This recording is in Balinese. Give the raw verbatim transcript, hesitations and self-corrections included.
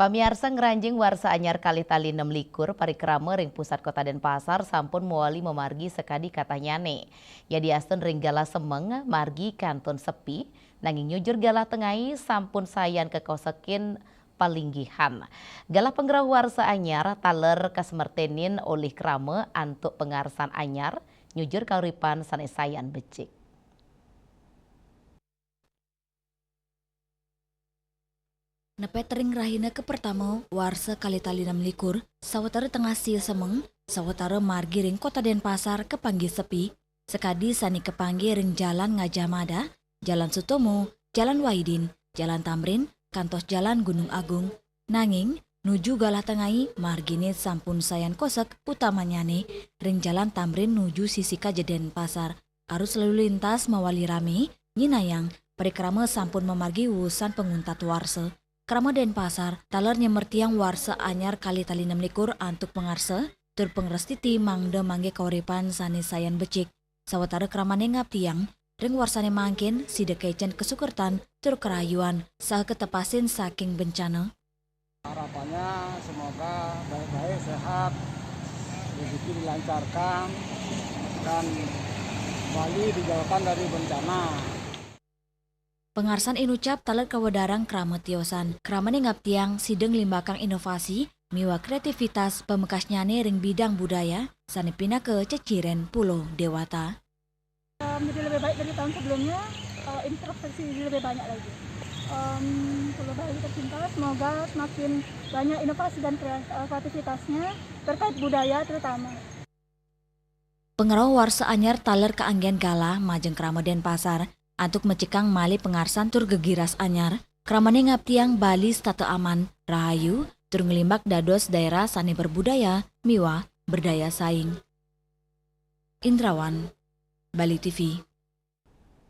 Pamiarsa, ngranjing warsa anyar kalih tali nem likur, parikrama ring Pusat Kota Denpasar sampun mawali mamargi sakadi katahnyane. Yadiastun ring galah semeng, margi kantun sepi, nanging nyujur galah tengai sampun sayan kakosekin palinggihan. Galah pangrauh warsa anyar taler kasmertenin olih krama antuk pangarsan anyar, nyujur kauripan sane sayan becik. Nepet ring rahina kapertama, warsa kalih tali nem likur, sawatara tengah sia semeng, sawatara margi ring Kota Denpasar kapanggih sepi, sakadi sane kapanggih ring Jalan Gajah Mada, Jalan Sutomo, Jalan Wahidin, Jalan Tamrin, kantos Jalan Gunung Agung. Nanging, nuju galah tengai, margine sampun sayan kosek, utamanyane ring Jalan Tamrin nuju sisi kaja Denpasar. Arus lalu lintas mawali rame, nyinayang parikrama sampun mamargi wusan panguntat warsa. Krama Denpasar taler nyemertiang warsa anyar kalih tali nem likur antuk pangarsa tur pangrastiti mangda manggihin kauripan sane sayan becik. Sawatara kramane ngaptiang, ring warsane mangkin sida kecen kasukertan tur karayuan saha katepasin saking bencana. Harapannya semoga baik-baik, sehat, rezeki dilancarkan, dan Bali dijauhkan dari bencana. Pangarsan inucap taler kawedarang krama tiosan. Kramane ngaptiang sida nglimbakang inovasi miwah kreativitas pamekasnyane ring bidang budaya sane pinaka ceciren Pulo Dewata. Em, jadi lebih baik dari tahun sebelumnya, eh, infrastruktur jadi lebih banyak lagi. Em, Pulau Bali tercinta, semoga semakin banyak inovasi dan krea-, eh, kreativitasnya terkait budaya terutama. Pangrauh warsa anyar taler kaanggen galah majeng krama Denpasar antuk mecikang malih pangarsan tur gegiras anyar. Kramane ngaptiang Bali setata aman, rahayu, tur nglimbak dados daerah sane berbudaya miwah berdaya saing. Indrawan, Bali T V.